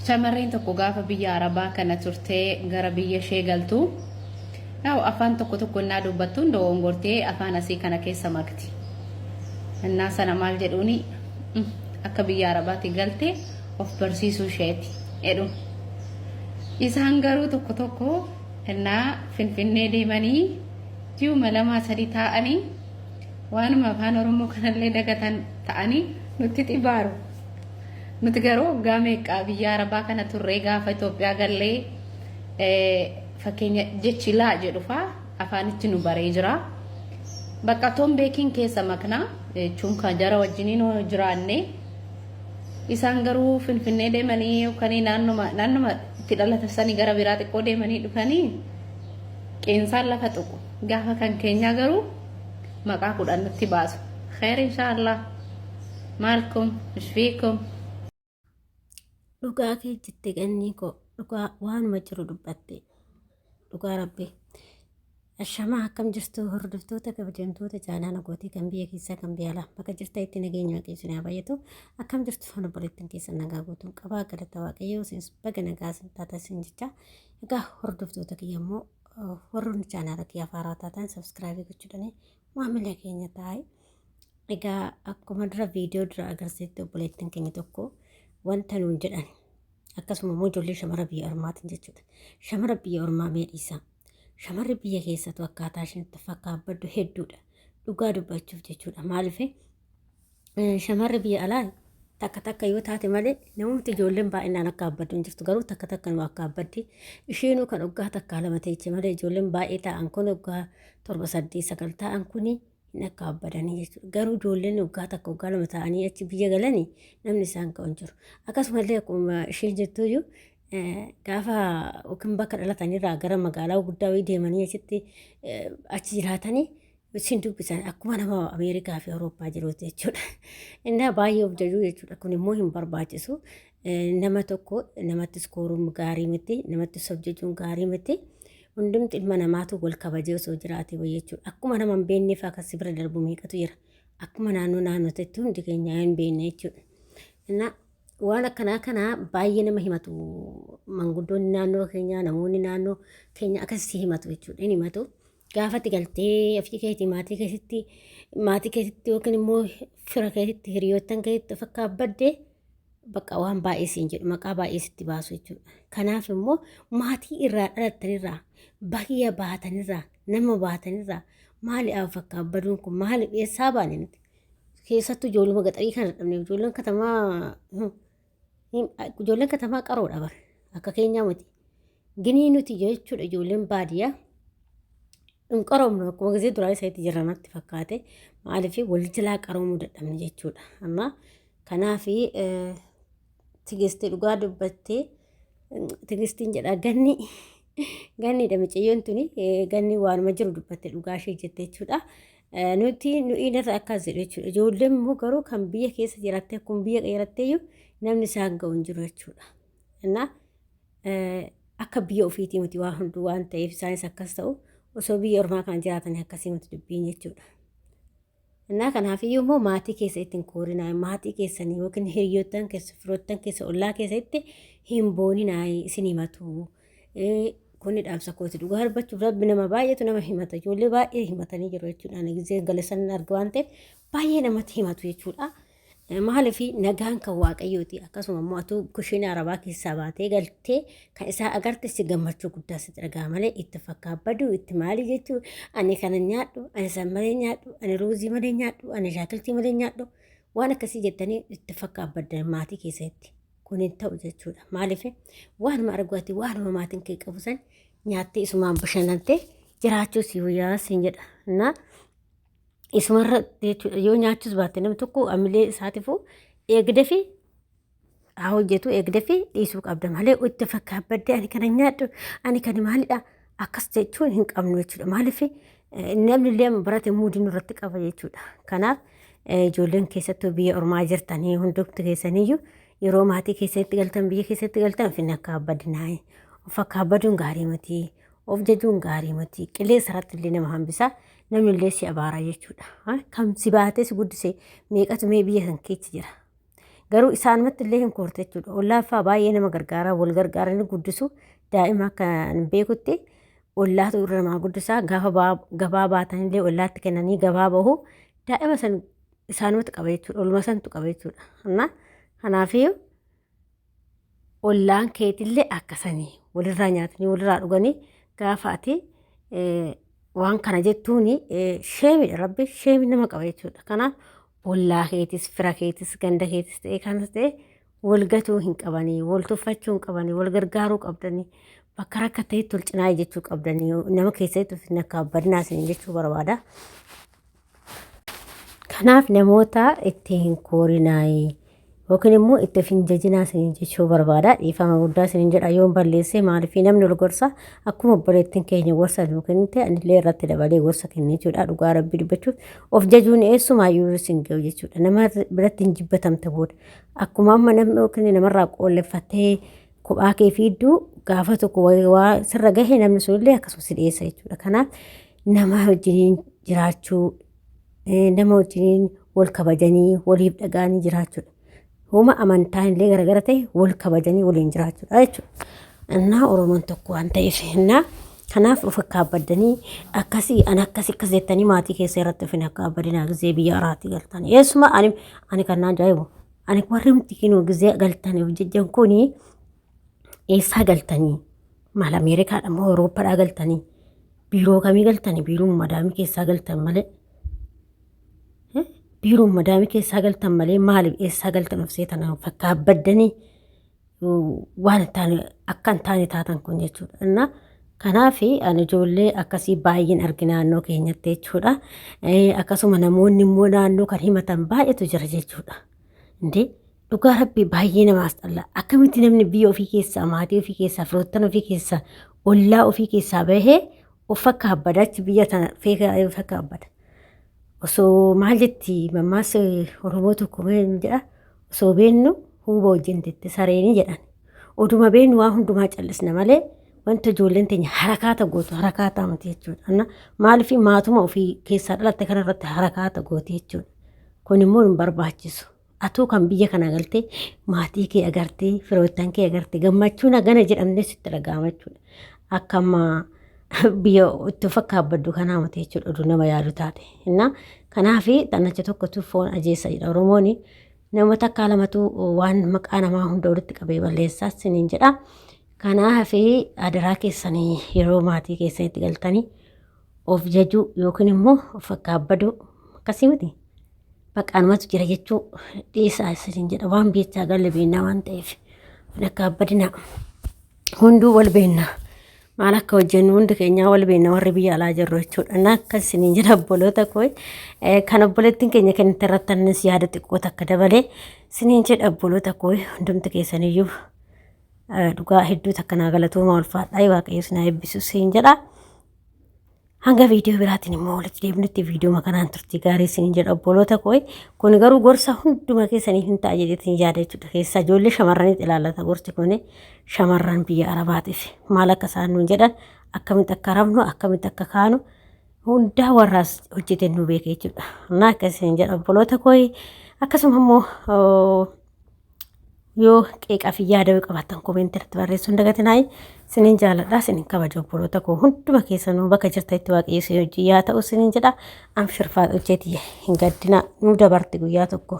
Shamarreen tokko gaafa biyya Arabaa kana turtee gara biyya ishee galtu yaa'u afaan tokko tokko innaa dubbattuun dogongortee afaan asii kana keessa makti. Innaa sana maal jedhuuni akka biyya Arabaatti galte of barsiisuu isheeti jedhu. Isaan garuu tokko tokko innaa Finfinnee deemanii ji'uma lamaa sadii taa'anii waanuma afaan Oromoo kanallee dagatan ta'anii nutti xibaaru. Nuti garuu waggaa meeqa biyya Arabaa kana turree gaafa Itoophiyaa gallee fakkeenya jechi laa jedhu faa afaanichi nu baree jira. Bakka toon beekiin keessa makna jechuun kan jara wajjiniin hoo jiraanne isaan garuu Finfinnee deemanii yookaan naannoma naannoma itti dhalatan sanii gara biraa xiqqoo deemanii dhufanii qeensaan lafa tuqu. Gaafa kan keenyaa garuu maqaa 10 nutti baasu. Kheer inshaallah. Maalkum ishfiikum. Dhugaa kee jette gannii koo dhugaa waanuma jiru dubbatte dhugaa rabbi. Ashamaa akkam jirtu hordoftoota kabajamtoota chaanaala gootii kan biyya keessaa kan biyya alaa bakka jirta itti nageenya waaqayyo isin haa baay'atu akkam jirtu faana obboleettiin keessan nagaa guutuun qabaa galata waaqayyo isinis baga nagaa isin taata isin jecha egaa hordoftoota kiyya immoo warroonni chaanaala kiyya faaraa taatan sabskraayibii gochuudhaan maamila keenya taa'e. Egaa akkuma dura viidiyoo dura agarsiifte obboleettiin keenya tokko wanta nuun jedhan akkasuma immoo ijoollee shamara biyya ormaatiin jechuudha. Shamara biyya ormaa mee dhiisaa. Shamarri biyya keessattuu akkaataa isheen itti fakkaabbaddu hedduudha. Dhugaa dubbachuuf jechuudha. Maaliif shamarri biyya alaa takka takka yoo taate malee namooti ijoolleen baay'inaan akka abbaddu hin jirtu garuu takka takka nu akka abbaddi isheenuu kan waggaa takkaa lama teeche malee ijoolleen baay'ee ta'an kun waggaa torba saddeet sagal ta'an kuni hin akka abbadanii jechuudha. Garuu ijoolleen waggaa takka waggaa lama ta'anii achi biyya galanii namni isaan ka'u hin jiru. Akkasumallee akkuma isheen jettuyyuu gaafa yookiin bakka dhalatanirraa gara magaalaa guddaa wayii deemanii achitti achi jiraatanii isin dubbisan akkuma nama Ameerikaa fi Awurooppaa jiruuti jechuudha. Innaa baay'ee of jajuu jechuudha. Kun immoo hin barbaachisu. Nama tokko namattis kooruun gaarii miti, namattis of jajuun gaarii miti. Hundumti ilma namaatu wal kabajee osoo jiraate wayya jechuudha. Akkuma nama hin beekne fa'aa kan si bira darbu meeqatu jira. Akkuma naannoo naannootti hundi keenya hin beekne jechuudha. Innaa waan akkanaa kana baay'ee nama himatu manguddoonni naannoo keenyaa namoonni naannoo keenya akkasii himatu jechuudha. Hin himatu. Gaafatti galtee ofii keetii maatii keessatti maatii keessatti yookiin immoo fira keessatti hiriyoottan keessatti of akka abbadde bakka waan baay'ee siin jedhu maqaa baay'ee sitti baasu jechuudha. Kanaaf immoo maatii irraa dhalattanirraa biyya baatanirraa nama baatanirraa maali of akka abbaduun kun maali eessaa baane nuti keessattuu ijoolluma gaxarii kana dhabne ijoolleen katamaa ijoolleen katamaa qaroodha bara akka keenyaa miti. Ginii nuti jechuudha ijoolleen baadiyyaa hin qaroomnu akkuma gisee duraa isaatti jirra natti fakkaate maaliif wal jalaa qaroomuu dadhabne jechuudha. Amma kanaaf tigistii dhugaa dubbattee tigistiin jedha ganni ganniidha micayyoon tuni ganni waanuma jiru dubbatte dhugaa ishee jette jechuudha. Nuti nuyi irra akkas jedhu jechuudha. Ijoolleen immoo garuu kan biyya keessa jiraatte akkuma biyya dheeratteeyyuu namni isaan ga'u hin jiru jechuudha. Innaa akka biyya ofiitii miti waa hunduu waan ta'eef isaanis akkas ta'u osoo biyya ormaa kan jiraatanii akkasii miti dubbiin jechuudha. Innaa kanaafiyyuu immoo maatii keessa ittiin koorinaa maatii keessanii yookiin hiriyoottan keessa firoottan keessa ollaa keessatti hin booninaa isin himatu. Kuni dhaamsa kooti dhugaa dubbachuuf rabbi nama baay'eetu nama himata ijoollee baay'ee himatanii jiru jechuudha. Ani gizee galesan arga waan ta'eef baay'ee namatti himatu jechuudha. Maaliif nagaan kan waaqayyooti akkasuma immoo atuu kushiina arabaa keessaa baatee galtee kan isaa agarte si gammachuu guddaa sitti dhaga'a malee itti fakkaabbadu itti maali jechuu ani kana nyaadhu ani san malee nyaadhu ani ruuzii malee nyaadhu ani shaakiltii malee nyaadhu waan akkasii jettanii itti fakkaabbaddan maatii keessatti kun hin ta'u jechuudha maaliif waanuma argu ati waanuma maatiin kee qabu san nyaattee isumaan bashannantee jiraachuu si wayyaa siin jedha. Na isumarra jechuudha yoo nyaachuus baatte namni tokko amilee isaatiifuu eegdefi haa hojjetu eegdefi dhiisuu qabda malee itti fakkaabbadde ani kana nyaadhu ani kana maalidha akkas jechuun hin qabnu jechuudha maaliif namni illee barate muudii nurratti qaba jechuudha kanaaf ijoolleen keessattuu biyya ormaa jirtanii hundumti keessaniyyuu yeroo maatii keessatti galtan biyya keessatti galtan finna akka abbadinaa of akka abbaduun gaarii miti Of jajuun gaarii miti. Qilleensa irratti illee nama hambisa. Namni illee si abaara jechuudha. Kan si baatee si guddise meeqatu mee biyya kan keessa jira. Garuu isaanumatti illee hin koorte jechuudha. Ollaan fa'aa baay'ee nama gargaara. Wal gargaaranii guddisu. Daa'ima akka hin beekutti ollaatu irra namaa guddisaa. Gaafa gabaa baatanillee ollaatti kennanii gabaa bahu. Daa'ima san isaanumatti qaba jechuudha. Oluma santu qaba jechuudha. Kanaafiyyuu ollaan keetillee akkasanii walirraa nyaatanii walirraa dhuganii gaafa ati waan kana jettuuni sheemidha rabbi sheemi nama qaba jechuudha. Kanaaf ollaa keetis fira keetis ganda keetis ta'e kanas ta'e wal gatuu hin qabanii wal tuffachuu hin qabanii wal gargaaruu qabdanii bakka rakkatanitti wal cinaa jechuu qabdanii nama keessatti of hin akka abbadinaa isin jechuu barbaada. Kanaaf namoota itti hin koorinaayi yookiin immoo itti of hin jajinaa isiniin jechuu barbaada. Dhiifama guddaa isiniin jedha yoon balleesse maaliif namni ol gorsa akkuma obboleettiin keenya gorsa nuu kennite anillee irratti dabalee gorsa kenne jechuudha. Dhugaa rabbii dubbachuuf of jajuun eessumaayyuu isin ga'u jechuudha. Nama biratti hin jibbatamte booda akkuma amma namni yookiin namarraa qoolleffatee kophaa kee fiidduu gaafa tokko waa sirra gahe namni sunillee akkasuma si dhiyeessa jechuudha. Kanaaf nama wajjiniin jiraachuu nama wajjiniin wal kabajanii waliif dhaga'anii jiraachuudha. Huma amantaan illee garagara ta'e wal kabajanii waliin jiraachuudha jechuudha. Innaa Oromoon tokko waan ta'eef innaa kanaaf of akkaabaddanii akkasii ani akkasii akkas jettanii maatii keessa irratti of hin akkaabadinaa gizee biyya araatii galtanii. Eessuma ani ani kan na ajaa'ibu ani warri nuti kinuu gizee galtanii of jejjan kuni eessaa galtanii maal Ameerikaadha moo Awurooppaadhaa galtanii biiroo kamii galtanii biiroo madaamii keessaa galtan malee biiroo madaamii keessaa galtan malee maaliif eessaa galtan of seetan fakkaabbaddanii waan hin taane akka hin taane taatan kun jechuudha. Innaa kanaaf ani ijoollee akkasii baay'een arge naannoo keenyatti jechuudha. Akkasuma namoonni immoo naannoo kan himatan baay'eetu jira jechuudha. Indee dhugaa rabbii baay'ee nama asxalla. Akkamitti namni biyya ofii keessaa, maatii ofii keessaa, firoottan ofii keessaa, ollaa ofii keessaa bahee of fakkaabbada achi biyya tana feeka of fakkaabbada. Osoo maal jetti mammaasa Oromoo tokko maal jedha osoo beennu huuba wajjin tette sareenii jedhan. Oduma beennu waa hundumaa callisna malee wanta ijoolleen teenya harakaata gootu harakaata miti jechuudha. Maaliif maatuma ofii keessaa dhalatte kanarratti harakaata gooti jechuudha. Kun immoo hin barbaachisu. Atuu kan biyya kana galtee maatii kee agartee firoottan kee agartee gammachuun hagana jedhamne sitti dhaga'ama jechuudha. Akka amma biyya itti of akkaabbaddu kanaa miti jechuudha oduu nama yaadu taate. Innaa kanaaf xannacha tokkotu foon ajeessa jedha Oromoon. Nama takkaa lamatu waan maqaa namaa hunda walitti qabee balleessaa isiniin jedha. Kanaaf adaraa keessanii yeroo maatii keessanitti galtanii of jajuu yookiin immoo of akkaabbaduu akkasii miti. Baqaanumatu jira jechuu dhiisaa isiniin jedha waan biyyachaa galle beennaa waan ta'eef of akkaabbadinaa. Hunduu wal beenna. Maal akka hojjennu hundi keenyaa wal beenna warri biyya alaa jirru jechuudha. Na akkas isiniin jedha obboloota koo. Kan obboleettiin keenya kennite irratti anis yaada xiqqoo takka dabalee isiniin jedha obboloota koo hundumti keessaniyyuu dhugaa hedduu takka naa galatooma ulfaadhaa waaqayyo isin haa eebbisu isiniin jedha. Hanga viidiyoo biraatiin immoo walitti deebinutti viidiyoo kanaan turtii gaarii isiniin jedha obboloota koo. Kun garuu gorsa hunduma keessaniif hin ta'a jedheetiin yaada jechuudha. Keessaa ijoollee shamarranitti ilaallata gorsi kun shamarran biyya Arabaatiif maal akka isaan nuun jedhan akkamitti akka rafnu akkamitti akka kaanu hundaa warraas hojjete nu beeka jechuudha. Naa akka isiniin jedha obboloota koo akkasuma immoo yoo qeeqaa fi yaada yoo qabaattan koomeentii irratti barreessuu hin dagatinaa. Isiniin jaaladha, isiniin kabaja obboloota koo hunduma keessanuu bakka jirtanitti waaqayyo isin hojii yaa ta'u isiniin jedha. Amshir faaxocheeti hin gaddina nu dabarti guyyaa tokko.